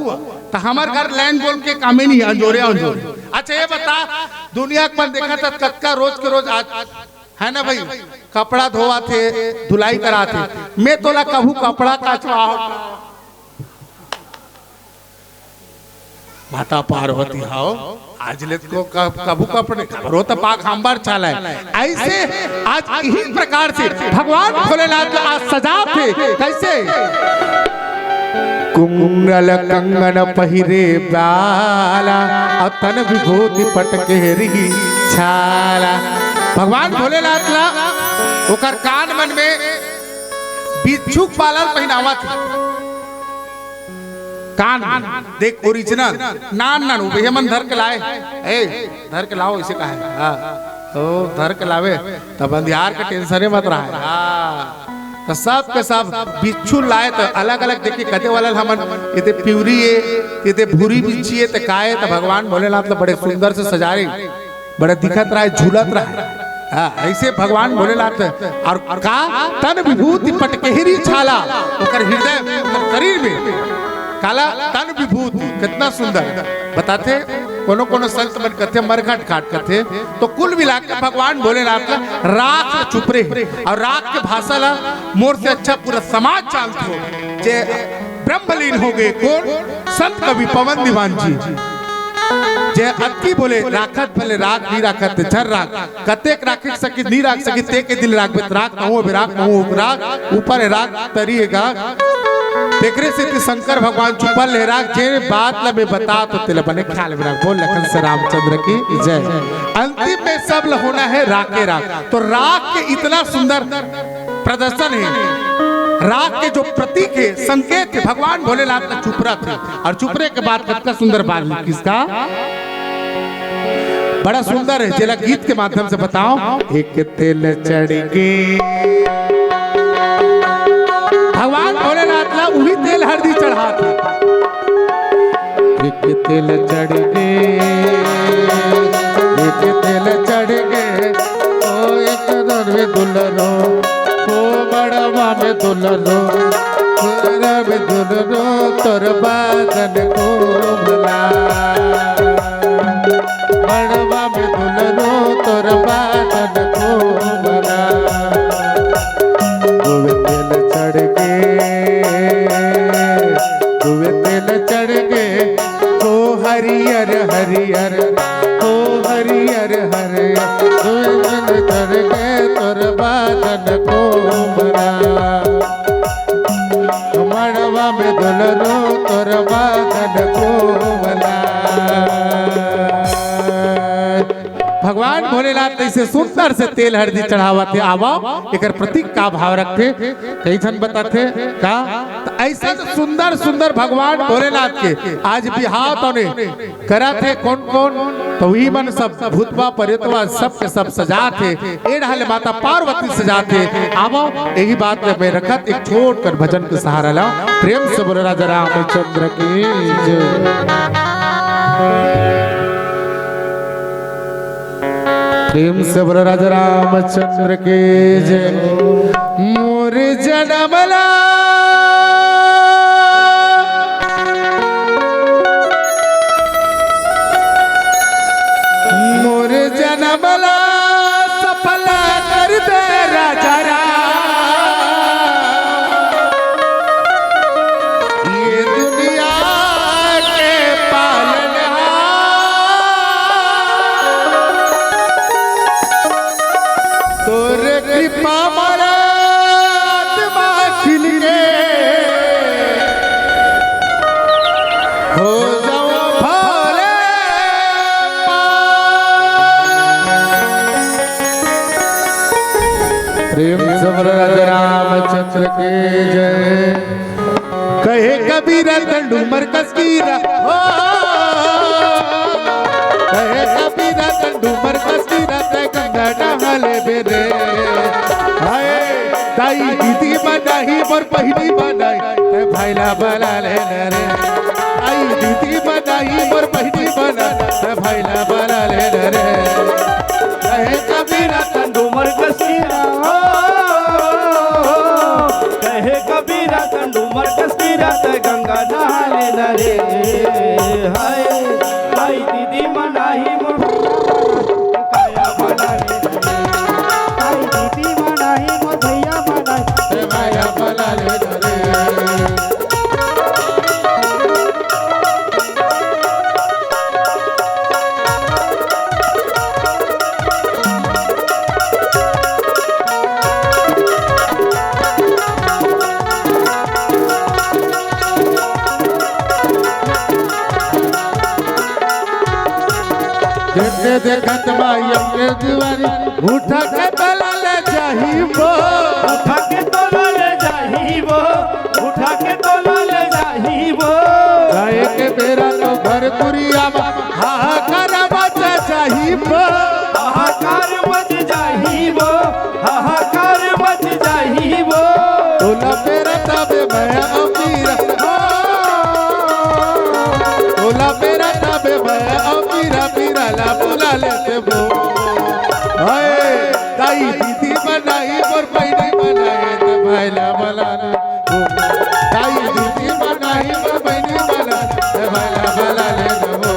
तो हमर घर लाइन गोल के कामे नहीं, अंजोरे अंजोरे। अच्छा ये बता, दुनिया के मन देखा था कतका रोज के रोज आज, है ना भाई, कपड़ा धोवा थे, धुलाई करा थे। मैं तोला कभू कपड़ा काचवा माता पार्वती हव, आज ले को क-, कभू कपड़े कपड़ो त पाक हम्बर चालय। ऐसे आज इही प्रकार से भगवान भोलेनाथ ला आज सजाथे। कैसे? कुंडल कंगन पहिरे बाला, अउ तन विभूति पटके रिही छाला। भगवान भोलेनाथ ला ओकर कान मन में बिच्छू पालर पहिनावत हे। कान देख, ओरिजिनल, नान नान, वो भैया मन धर के लाए, ए, धर के लाओ, इसे कहा है, हाँ, ओ, धर के लावे, तब अंधियार के टेंशन मत रहा है, हाँ। तो सब के सब बिच्छू लाए, तो अलग अलग देखिए, कते वाला हमन, ये ते प्यूरी है, ये ते भूरी बिच्छी है, ते काय है, तो भगवान भोलेनाथ ला बड़े सुंदर से सजा रहे। बड़ा दिखत रहा है, झूलत रहा है। हाँ, ऐसे भगवान भोलेनाथ और का तन विभूति पटकेहरी छाला, ओकर हृदय, ओकर शरीर में काला तन विभूति, कितना सुंदर बताथे। कोनो कोनो संत मन कथे मरघट घाट कथे, तो कुल मिला के भगवान भोलेनाथ ला राख चुपरे और राख के भाषा ला मोर से अच्छा पूरा समाज जानत हो, जे ब्रह्मलीन हो गए। कौन? संत कवि पवन दीवान जी। जे अतकी बोले, राखत भले राख, नी राखत ते झर राख। कतेक राखे सकी, नी राख सकी, ते के दिल राख, बेत राख, कहूँ अबे राख, कहूँ राख, ऊपर है राख, तरी है गाख। तेकरे सेती शंकर भगवान चुपल ले राख, जे बात ला मैं बता तो तेला बने ख्याल में राख। बोल लखन से रामचंद्र की जय। अंतिम में सब ला होना है राखे राख। तो राख के इतना सुंदर प्रदर्शन है, राख के जो प्रतीक है, संकेत है, भगवान भोलेनाथ का चुपरा थे और चुपरे के बाद कतका सुंदर बाल किसका। बड़ा सुंदर है, जेला गीत के माध्यम से बताओ। एक तेल चढ़ के भगवान भोलेनाथ ला उही तेल हरदी चढ़ात हे। एक तेल चढ़ के, एक तेल चढ़ के, ओ एक दर में दुलरो, ओ मड़वा में दुलरो, तेरा में दुलरो, तोर बादन को भला। मड़वा में दुलरो, तोर बादन को भला। दुवे तेल चढ़ के, दुवे तेल चढ़ के, ओ हरियर हरियर, ओ हरियर हरियर, दुवे तेल चढ़ के, तोर बादन को भला। मड़वा में दुलरो, तोर बादन को भला। भगवान भोलेनाथ ऐसे सुंदर से तेल हरदी चढ़ावत हे। आवा, एकर प्रतीक का भाव रखथे, कई झन बताथे का? त ऐसा सुंदर सुंदर भगवान भोलेनाथ के आज बिहाव तौने करत हे कोन कोन, तो वही मन सब भूतवा प्रेतवा सब के सब सजात हे। ए ढाले माता पार्वती सजात हे। आवा, यही बात में रखत एक छोट कर भजन के सहारा ला। प्रेम से बोलो राजा रामचंद्र की जय। प्रेम से बोलो राजा रामचंद्र की जय। मोर जनमला, मोर जनमला सफल कर दे राजा राम। ये दुनिया के पालनहार, तोर कृपा मोर आत्मा खिल के, के जय। कहे कबीरा तंडू मर कस कीरा, हो। कहे कबीरा तंडू मर कस कीरा, तैं गंगा नहा लेबे रे। हाय, दाई दीदी बनाही मोर बहिनी बनाही, तैं भाई ला बला ले न रे। दाई दीदी बनाही मोर बहिनी बनाही, तैं भाई ला बला ले न रे। कहे कबीरा तंडू मर कस कीरा, हो। कहे कबीरा तंडू मर कस कीरा, तैं गंगा नहा ले न रे। हाय, हाय दीदी मनाही मोर काया बना ले न रे। हाय दीदी मनाही मोर भैया मनाही, हे भैया बना ले न रे। देखते देखत माई के दुआरी, उठा के तोला ले जाही वो। उठा के तोला ले जाही वो। उठा के तोला ले जाही वो। जाए के बेरा तो घर कुरिया मा हाहाकार मच जाही वो। हाहाकार मच जाही वो। हाहाकार मच जाही वो। तोला बेरा तबे मैं अमीरा, हो। तोला बेरा तबे मैं अमीरा, पीरा ला बुला लेते वो। हाय, दाई दीदी बनाही मोर बहिनी बनाही, त भाई ला बला ले। दाई दीदी बनाही मोर बहिनी बनाही, त भाई ला बला ले न वो।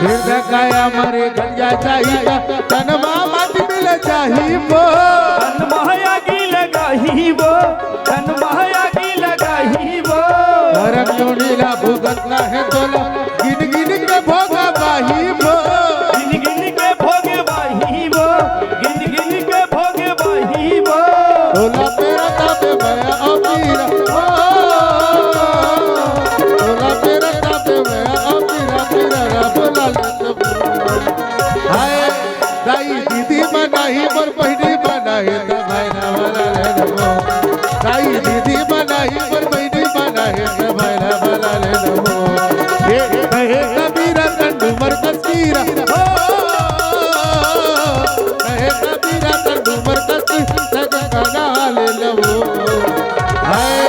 हृदय काया मरे गंजा जाही का, तन मा माटी मिल जाही वो। तन मा आगी लगाही वो। तन मा आगी लगाही वो। नरक योनि ला भुगतना हे तोला, गिन गिन के भोग बाही वो। गिन गिन के भोग बाही वो। गिन गिन के भोग बाही वो। तोला बेरा तबे मैं अमीरा, हो। तोला बेरा तबे मैं अमीरा, पीरा ला बला लेते वो। हाय, दाई दीदी बनाही मोर बहिनी बनाही, त भाई ला बला ले न वो। दाई दीदी बनाही मोर बहिनी बनाही, त भाई ला बला ले न वो। ये कहे कबीरा तंडू मर कस कीरा, हो। कहे कबीरा तंडू मर कस कीरा, त गंगा नहा ले न वो। हाय,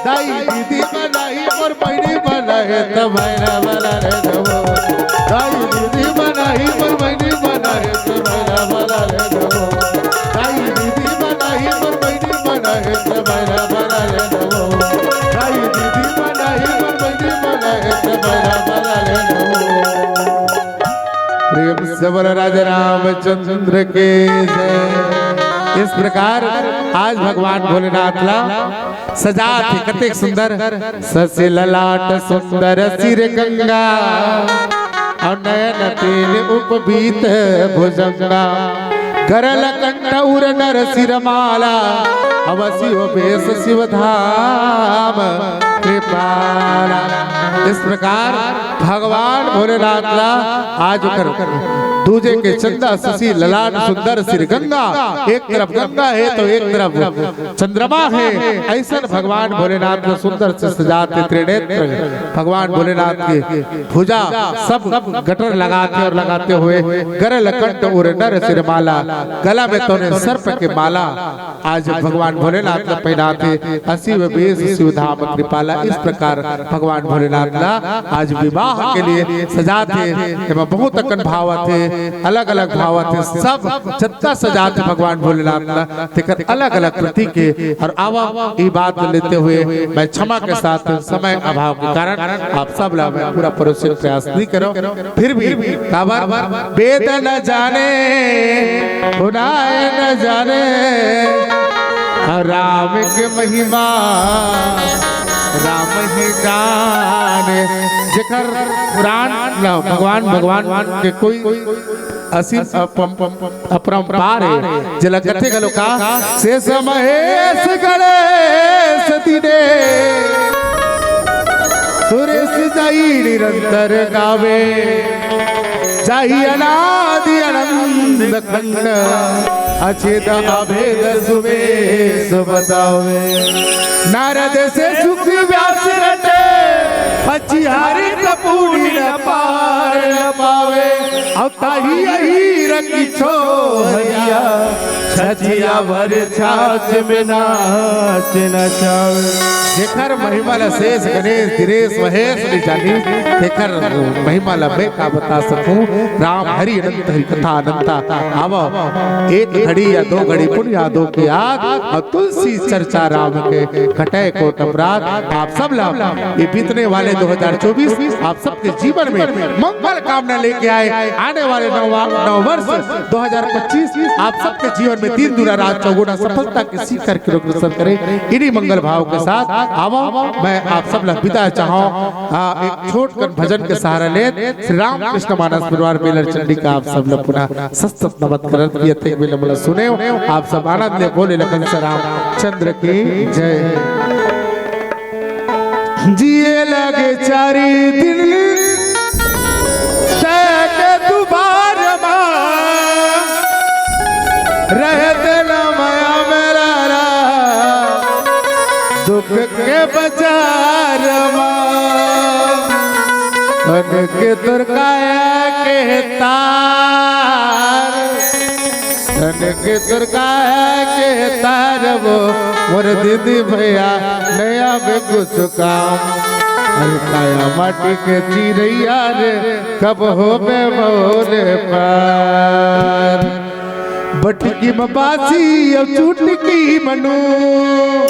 दाई दीदी बनाही मोर बहिनी बनाही, त भाई ला बला ले न वो। दाई दीदी बनाही मोर बहिनी बनाही, त भाई ला बला ले न वो। दाई दीदी बनाही मोर बहिनी बनाही, त भाई ला बला ले न वो। दाई दीदी बनाही मोर बहिनी बनाही, त भाई ला बला ले न वो। प्रेम से बोलो राजा रामचंद्र के जय। इस प्रकार आज भगवान भोलेनाथ ला सजात हे, कतेक सुंदर। शशि ललाट सुंदर सिर गंगा, अउ नयन तीन उपवीत भुजंगा। गरल कंठ उर नर सिर माला, अव शिव बेस शिव धाम कृपाला। इस प्रकार भगवान भोलेनाथ ला आज ओकर दूजे के चंदा शशि ललाट सुंदर सिर गंगा, एक तरफ गंगा हे तो एक तरफ चंद्रमा हे। अइसन भगवान भोलेनाथ ला सुंदर से सजात हे त्रिनेत्र भगवान भोलेनाथ के भुजा सब गटर लगात हे अउ लगाते हुए गरल कंठ उर नर सिर माला, गला में तोने सर्प के माला। आज भगवान भोलेनाथ ला पहिनात हे, अव शिव बेस शिव धाम कृपाला। इस प्रकार भगवान भोलेनाथ ला आज विवाह के लिए सजात हे। एमा बहुत अकन भाव आथे, अलग-अलग भाव आथे, सब जतका सजात हे भगवान भोलेनाथ ला, तेकर अलग-अलग प्रतीक हे। अउ आवा, ई बात लेते हुए मैं क्षमा के साथ समय अभाव के कारण आप सब ला मैं पूरा परोसे के प्रयास नहीं करों। फिर भी काबर वेद न जाने, पुनाय न जाने, राम के महिमा राम ही जाने। जेकर पुराण न भगवान, भगवान के कोई असीम अपम-, अपरंपार हे, जेला कथे घलो का, शेष महेश गणेश दिनेश, सुरेश जाई निरंतर गावे, जाई अनादि अनंत खंड, अछेद अभेद सुबेश बतावे। नारद से शुक व्यास रटे, अचिहारी कपूरी न पार न पावे। अउ ताही अहीर की छोहरिया, छछिया भर छाछ में नाच नचावे। जेकर महिमा ल शेष गणेश, दिनेश, महेश नइ जानी, तेकर महिमा ल मैं का बता सकूं। राम हरि अनंत, हरि कथा अनंता। आवव, एक घड़ी या दो घड़ी पुन यादों के याद, अउ तुलसी चर्चा राम के, कटे कोट अपराध। आप सब ला ये बीतने वाले दो हज़ार चउबीस आप सबके जीवन में मंगल कामना लेके आए। आने वाले नव, नव वर्ष दो हज़ार पच्चीस आप सबके जीवन में दिन दुना रात चौगुना सफलता के शिखर के अग्रसर करे। इन्हीं मंगल भाव के साथ आवव, मैं आप सब ला विदा चाहूं। हाँ, एक छोट कन भजन के सहारा लेत श्री रामकृष्ण मानस परिवार बेलर चंडी का आप सब ला पुनः सत सत नमत करत कि अतेक बेला मोला सुनेव। आप सब आनंद ले बोले लखन से रामचंद्र की जय। जिए लगे चारी दिन तक दुबार मा, रहते न मया मेरा रा, दुख के बाजार मा। धन के तुरकाया के तार, धन के तुरकाया के तार वो मोर दीदी भैया नया में कुछ काम। अरे काया माटी के चिरैया रे, कब होबे मौले पार। बटकी म बासी अउ चुटकी म नून।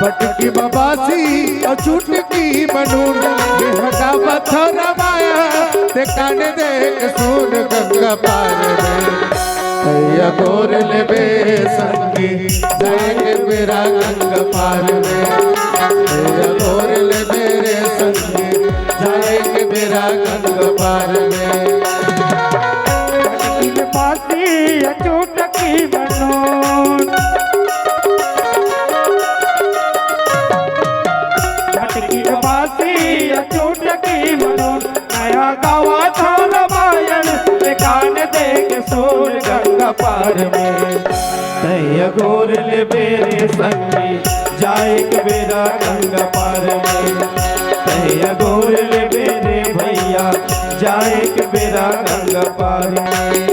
बटकी म बासी अउ चुटकी म नून। ये हगा पत्थर माया, ते कान देख सुन गंगा पार में। भैया गोर लेबे संगी, जाए के बेरा गंगा पार में। भैया गोर लेबे रे संगी, जाए के बेरा गंगा पार में। बासी या चुटकी म नून। भटकी बासी या चुटकी म नून। नया गावा था रामायण, ते कान देख सुन गंगा पार में। तैया गोर लेबे रे संगी, जाए के बेरा गंगा पार में। तैया गोर लेबे रे भैया, जाए के बेरा गंगा पार में।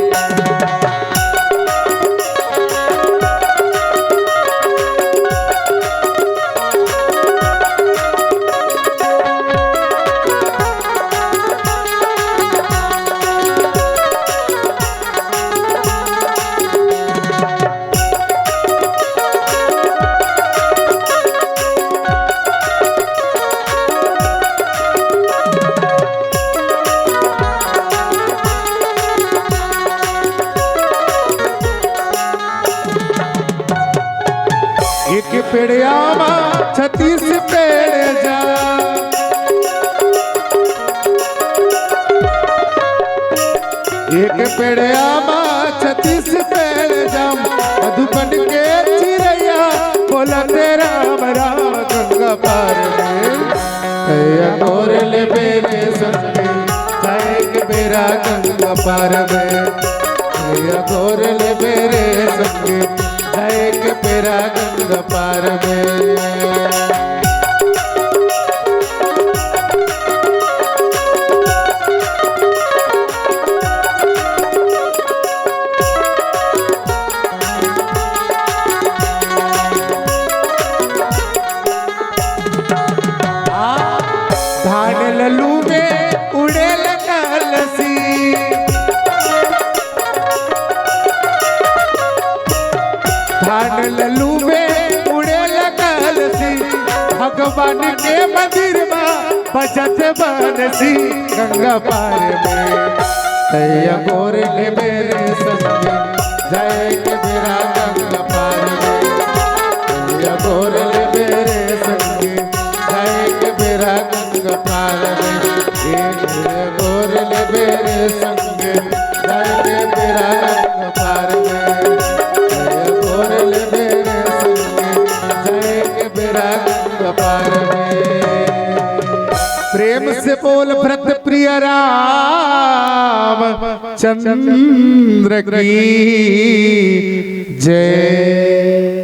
एक पेड़ आमा, छत्तीस पेड़ जाम। एक पेड़ आमा, छत्तीस पेड़ जाम। मधुबन के चिरैया बोलत राम राम गंगा पार में। तैया गोर लेबे रे संगी, जाए के बेरा गंगा पार में। तैया गोर लेबे रे संगी, जाए के बेरा गंगा पार में। धान ललू में उड़ेल कलसी। धान ललू में उड़ेल कलसी। भगवान के मंदिर मा बजत बंसी गंगा पार में। तैया गोर लेबे रे संगी, जाए के बेरा गंगा पार में। तैया गोर लेबे रे संगी, पार में, एक गोर ले मेरे संग, जाएंगे बेड़ा गंग पार में। एक गोर ले मेरे संग, जाएंगे बेड़ा गंग पार में। प्रेम से बोल व्रत प्रिय राम चंद्र की जय।